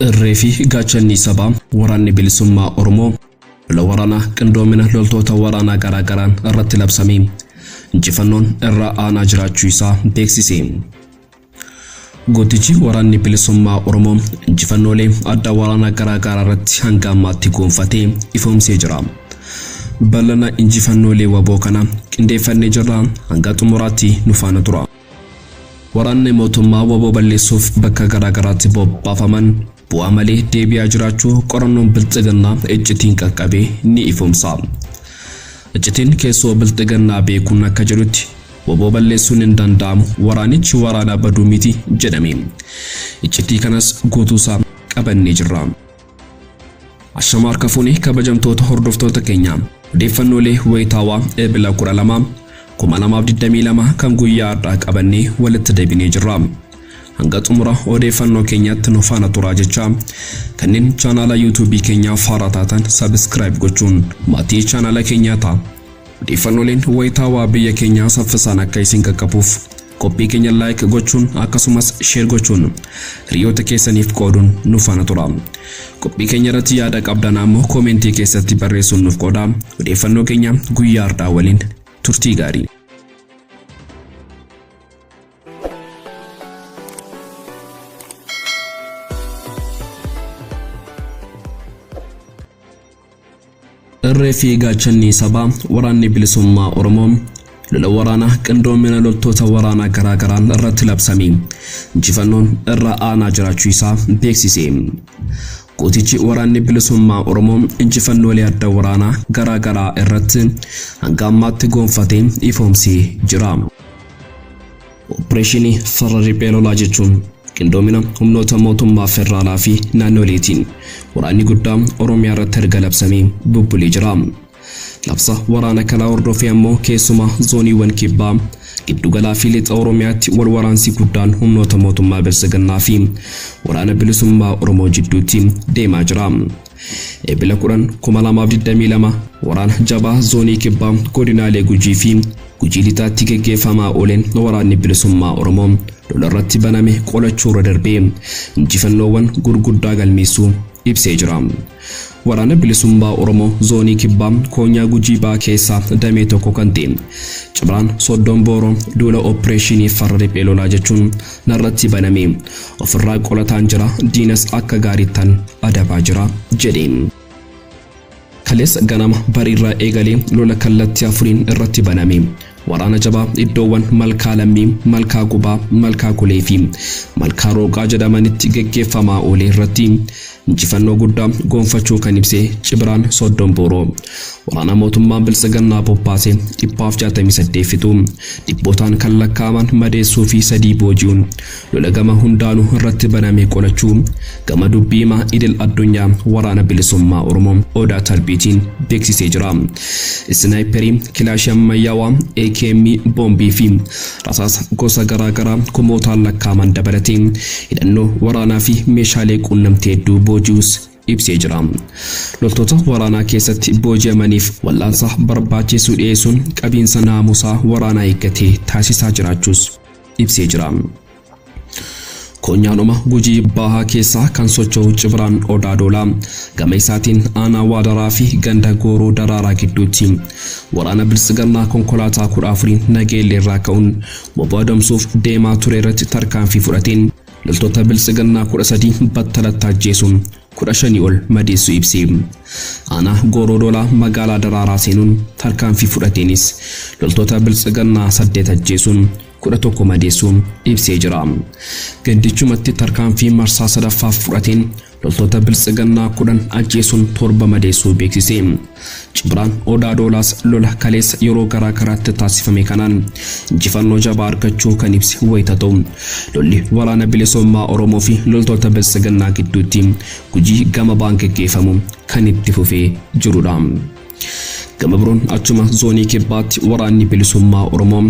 Irree fi gaachanni sabaa Waraanni Bilisummaa Oromoo lola waraanaa qindoomina loltoota waraanaa garaa garaan irratti labsame injifannoon irra aanaa jiraachuu isaa beeksise. Gootichi Waraanni Bilisummaa Oromoo injifannoolee adda waraanaa garaa garaa irratti hanga ammaatti goonfatee ifoomsee jira. Bal'ina injifannoolee waboo kana qindeeffannee jirra, hanga xumuraatti nu faana tura. Waraanni mootummaa waboo balleessuuf bakka garaa garaatti bobbaafaman bu'aa malee deebi'aa jiraachuu qorannoon Bilxiginnaa iccitiin qaqqabe ni ifoomsa. Iccitiin keessoo Bilxiginnaa beekuun akka jedhutti waboo balleessuun hin danda'amu, waraanichi waraana baduu miti jedhame. Iccitii kanas guutuusaa qabannee jirra. Ashama harka fuunee kabajamtoota hordoftoota keenya, odeeffannoolee wayitaawaa Eebila 12 2022 kan guyyaa har'aa qabannee walitti deebinee jirra. Hanga xumura odeeffannoo keenyaatti nu faana turaa jecha, kanneen chaanaala yuutuubii keenyaaf haaraa taatan subscribe gochuun maatii chaanaala keenyaa ta'a. Odeeffannooleen wayitaawaa biyya keenyaa saffisaan akka isin qaqqabuuf qophii keenya like gochuun akkasumas share gochuun hiriyoota keessaniif qooduun nu faana tura. Qophii keenya irratti yaada qabdan ammoo koomentii keessatti barreessuun nuuf qooda. Odeeffannoo keenya guyyaa har'aa waliin turtii gaarii. Irree fi gaachanni sabaa Waraanni Bilisummaa Oromoo lola waraanaa qindoomina loltoota waraanaa garaa garaan irratti labsame injifannoon irra aanaa jiraachuu isaa beeksise. Gootichi Waraanni Bilisummaa Oromoo injifannoolee adda waraanaa garaa garaa irratti hanga ammaatti goonfatee ifoomsee jira. Opereeshinii farra riphee lolaa jechuun qindoomina humnoota mootummaa federaalaa fi naannoleetiin waraanni guddaa Oromiyaa irratti erga labsamee bubbulee jira. Labsa waraana kanaa hordofee ammoo keessumaa zooniiwwan kibbaa, giddugalaa fi lixa Oromiyaatti wal waraansi guddaan humnoota mootummaa Biltsiginnaa fi Waraana Bilisummaa Oromoo jidduutti deemaa jira. Eebila 10, 2022 waraana jabaa zoonii kibbaa godinaalee Gujii fi Gujii lixaatti geggeeffamaa ooleen Waraanni Bilisummaa Oromoo lola irratti baname qolachuu irra darbee injifannoowwan gurguddaa galmeessuu ibsee jira. Waraana Bilisummaa Oromoo zoonii kibbaa koonyaa Gujii Bahaa keessaa damee tokko kan ta'e Cibraan Soddom Booroo duula opereeshinii farra riphee lolaa jechuun narratti baname ofirraa qolataan jira, diinas akka gaariittan adabaa jira jedhe. Kaleessa ganama bariirraa eegalee lola kallattii afuriin irratti baname. Waraana jabaa iddoowwan Malkaa Lammii, Malkaa Gubaa, Malkaa Kulee fi Malkaa Rooqaa jedhamanitti geggeeffamaa oole irratti injifannoo guddaa goonfachuu kan ibse Cibiraan Soddom Booroo, waraana mootummaan Biltsiginnaa bobbaase 168 fixuu, dhibbootaan kan lakkaa'aman madeessuu fi 3 booji'uun lola gama hundaanuu irratti baname qolachuu gama dubbii himaa idil addunyaa Waraana Bilisummaa Oromoo Odaa Tarbiitiin beeksisee jira. Isnaayiperii, kilaashii ammayyaawaa, AKM, boombii fi rasaasa gosa garaa garaa kumootaan lakkaa'aman dabalatee hidhannoo waraanaa fi meeshaalee quunnamtii hedduu booji'uus ibsee jira. Loltoota waraanaa keessatti booji'amaniif wal'aansa barbaachisu dhiyeessuun qabiinsa naamusaa waraanaa eeggatee taasisaa jiraachuus ibsee jira. Koonyaadhuma Gujii Bahaa keessaa kan socho'u Cibraan Odaa Doolaa gama isaatiin aanaa Waadaraa fi ganda Gooroo Daraaraa gidduutti waraana Biltsiginnaa konkolaataa 14n Nageellee irraa ka'uun wbo adamsuuf deemaa ture irratti tarkaanfii fudhateen loltoota Biltsiginnaa 13 battalatti ajjeesuun 15 ol madeessuu ibse. Aanaa Gooroo Doolaa magaalaa Daraaraa seenuun tarkaanfii fudhateenis loltoota Biltsiginnaa 8 ajjeesuun 11 madeessuu ibsee jira. Gandichumatti tarkaanfii marsaa sadaffaaf fudhateen loltoota Biltsiginnaa 10 ajjeesuun 7 madeessuu beeksise. Cibraan Odaa Doolaas lola kaleessa yeroo garaa garaatti taasifame kanaan injifannoo jabaa argachuu kan ibse wayita ta'u, lolli Waraana Bilisummaa Oromoo fi loltoota Biltsiginnaa gidduutti Gujii gama ba'aan geggeeffamu kan itti fufee jirudha. Gama biroon achuma zoonii kibbaatti Waraanni Bilisummaa Oromoo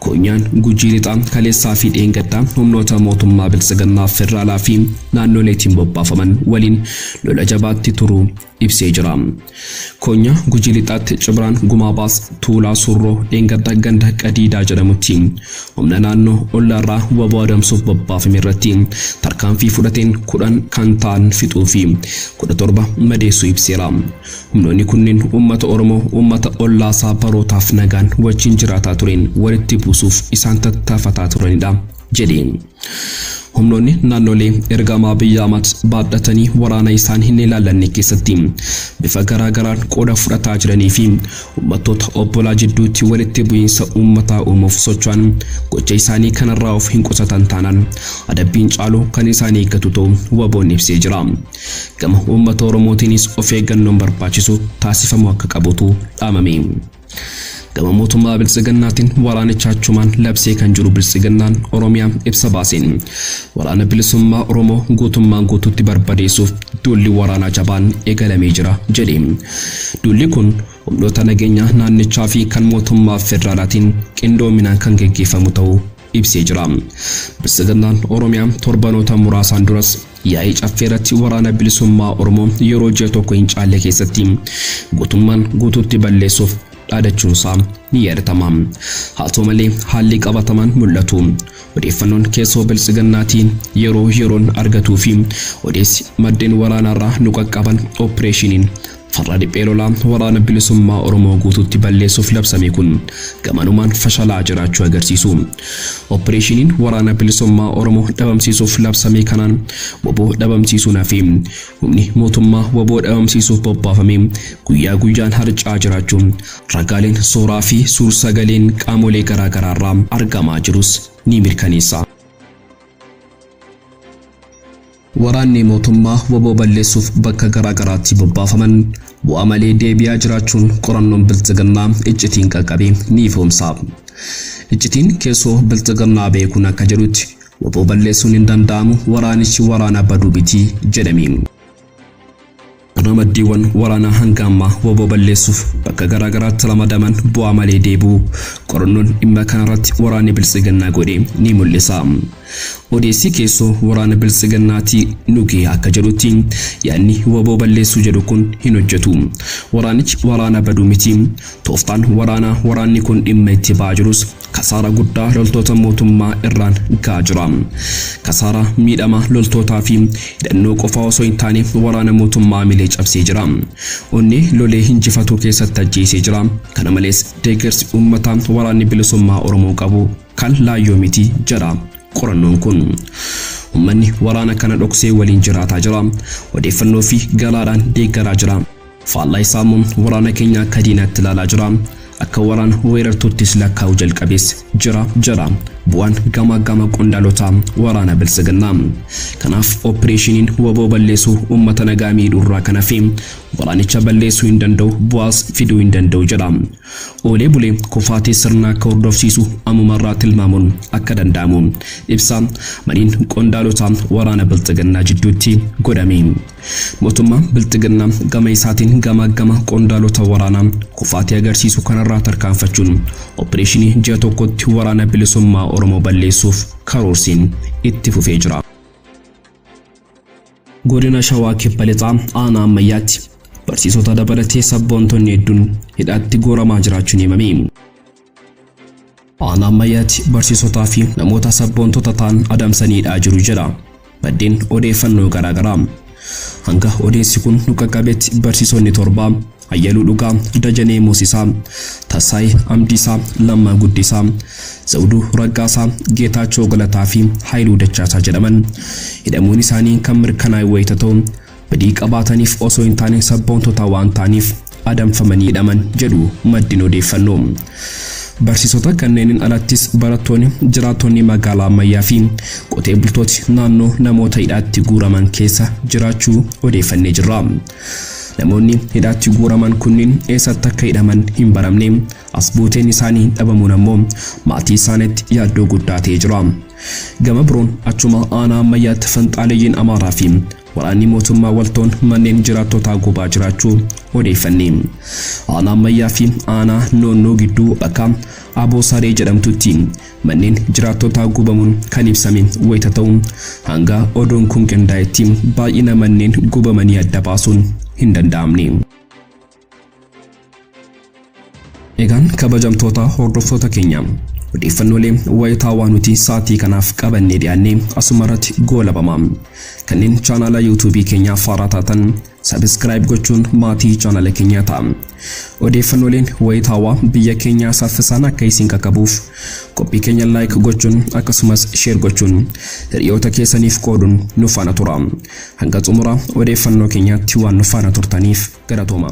koonyaan Gujii Lixaa kaleessaa fi dheengaddaa humnoota mootummaa Biltsiginnaa federaalaa fi naannoleetiin bobbaafaman waliin lola jabaatti turuu ibsee jira. Koonyaa Gujii Lixaatti Cibraan Gumaabaas Tuulaa Surroo dheengadda ganda Qadiidaa jedhamutti humna naannoo ollaarraa waboo adamsuuf bobbaafame irratti tarkaanfii fudhateen 10 kan ta'an fixuu fi 17 madeessuu ibseera. Humnoonni kunneen uummata Oromoo uummata ollaasaa barootaaf nagaan wajjin jiraataa tureen walitti buusuuf isaan tattaafataa turanidha jedhe. Humnoonni naannolee ergama Abiy Ahmad baadhatanii waraana isaan hin ilaallanne keessatti bifa garaa garaan qooda fudhataa jiranii fi uummattoota obbolaa jidduutti walitti bu'iinsa uummataa uumuuf socho'an gocha isaanii kanarraa of hin qusatan taanaan adabbiin caalu kan isaan eeggatu ta'uu WBOn ibsee jira. Gama uummata Oromootiinis of eeggannoon barbaachisu taasifamuu akka qabutu dhaamame. Gama mootummaa Biltsiginnaatiin waraanicha achumaan labsee kan jiru Biltsiginnaan Oromiyaa ibsa baaseen waraana bilisummaa Oromoo guutummaan guutuutti barbadeessuuf duulli waraanaa jabaan eegalamee jira jedhe. Duulli kun humnoota nageenyaa naannichaa fi kan mootummaa federaalaatiin qindoominaan kan geggeeffamu ta'uu ibsee jira. Biltsiginnaan Oromiyaa torbanoota muraasaan duras yaa'ii caffee irratti waraana bilisummaa Oromoo yeroo ji'a tokko hin caalle keessatti guutummaan guutuutti balleessuuf dhaadachuunsaa ni yaadatama. Haa ta'u malee haalli qabatamaan mul'atu. Odeeffannoon keessoo Biltsiginnaatiin yeroo yeroon argatuu fi odeessi maddeen waraanaarraa nu qaqqaban opereeshiniin farra dhiphee lolaa waraana bilisummaa Oromoo guutuutti balleessuuf labsame kun gamanumaan fashalaa jiraachuu agarsiisu. Opereeshiniin waraana bilisummaa Oromoo dhabamsiisuuf labsame kanaan waboo dhabamsiisuun hafe humni mootummaa waboo dhabamsiisuuf bobbaafame guyyaa guyyaan harcaa jiraachuu ragaaleen suuraa fi suur-sagaleen qaamolee garaa garaarraa argamaa jirus ni mirkaneessa. Waraanni mootummaa waboo balleessuuf bakka garaa garaatti bobbaafaman bu'aa malee deebi'aa jiraachuun qorannoon Biltsiginnaa iccitiin qaqqabe ni ifoomsa. Iccitiin keessoo Biltsiginnaa beekuun akka jedhutti waboo balleessuun hin danda'amu, waraanichi waraana baduu miti jedhame. Ramaddiiwwan waraanaa hanga ammaa waboo balleessuuf bakka garaa garaatti ramadaman bu'aa malee deebi'uu qorannoon dhimma kanarratti waraanni Biltsiginnaa godhe ni mul'isa. Odeessi keessoo waraana Biltsiginnaatii nu gahe akka jedhutti yaadni waboo balleessuu jedhu kun hin hojjetu. Waraanichi waraana baduu miti. Tooftaan waraanaa waraanni kun dhimma itti ba'aa jirus kasaara guddaa loltoota mootummaa irraan ga'aa jira. Kasaara miidhama loltootaa fi hidhannoo qofaa osoo hin taane waraana mootummaa milee cabsee jira. Onnee lolee hinjifatuu keessatti ajjeesee jira. Kana malees deeggarsi uummataa waraanni bilisummaa Oromoo qabu kan laayyoo miti jedha qorannoon kun. Uummanni waraana kana dhoksee waliin jiraataa jira. Odeeffannoo fi galaadhaan deeggaraa jira. Faallaa isaa immoo waraana keenya akka diinaatti ilaalaa jira. Akka waraana weerartuuttis lakkaa'uu jalqabees jira jedha bu'aan gama gama qondaalota waraana Biltsiginnaa. Kanaaf opereeshiniin waboo balleessuu uummata nagaa miidhuurraa kan hafe waraanicha balleessuu hin danda'u, bu'aas fiduu hin danda'u jedha. Oolee bulee kufaatii sirna akka hordofsiisu ammumarraa tilmaamuun akka danda'amu ibsa mariin qondaalota waraana Biltsiginnaa jidduutti godhame. Mootummaan Biltsiginnaa gama isaatiin gama gama qondaalota waraanaa kufaatii agarsiisu kanarraa tarkaanfachuun opereeshinii ji'a tokkotti waraana bilisummaa Oromoo balleessuuf karoorsiin itti fufee jira. Godina Shawaa Kibba Lixaa aanaa Ammayyaatti barsiisota dabalatee sabboontonni hedduun hidhaatti guuramaa jiraachuun himame. Aanaa Ammayyaatti barsiisotaa fi namoota sabboontota ta'an adamsanii hidhaa jiru jedha maddeen odeeffannoo garaa garaa. Hanga odeessi kun nu qaqqabetti barsiisonni 7 Ayyaluu Dhugaa, Dajanee Moosisaa, Tasaayee Amdiisaa, Lammaa Guddisaa, Zawuduu Raggaasaa, Geetaachoo Galataa fi Haayiluu Dachaasaa jedhaman hidhamuun isaanii kan mirkanaa'e wayita ta'u badii qabaataniif osoo hin taane sabboontota waan ta'aniif adamfamanii hidhaman jedhu maddeen odeeffannoo. Barsiisota kanneeniin alattis barattoonni, jiraattonni magaalaa Ammayyaa fi qotee bultooti naannoo namoota hidhaatti guuraman keessa jiraachuu odeeffannee jirra. Namoonni hidhaatti guuraman kunniin eessatti akka hidhaman hin baramne, as buuteen isaanii dhabamuun ammoo maatii isaaniitti yaaddoo guddaa ta'ee jira. Gama biroon achuma aanaa Ammayyaatti finxaaleyyiin Amaaraa fi waraanni mootummaa waltoon manneen jiraattotaa gubaa jiraachuu odeeffanne. Aanaa Ammayyaa fi aanaa Noonnoo gidduu bakka Aboo Saree jedhamtutti manneen jiraattotaa gubamuun kan ibsame wayita ta'u hanga oduun kun qindaa'etti baay'ina manneen gubamanii adda baasuun hin danda'amne. Egaan kabajamtoota hordoftoota keenya, odeeffannoolee wayitaawaa nuti sa'aatii kanaaf qabannee dhiyaanne asuma irratti goolabama. Kanneen chaanaala yuutuubii keenyaa faaraa taatan subscribe gochuun maatii chaanaala keenyaa ta'a. Odeeffannooleen wayitaawaa biyya keenyaa saffisaan akka isin qaqqabuuf qophii keenya like gochuun akkasumas share gochuun hiriyoota keessaniif qooduun nu faana tura. Hanga xumura odeeffannoo keenyaatti waan nu faana turtaniif galatooma.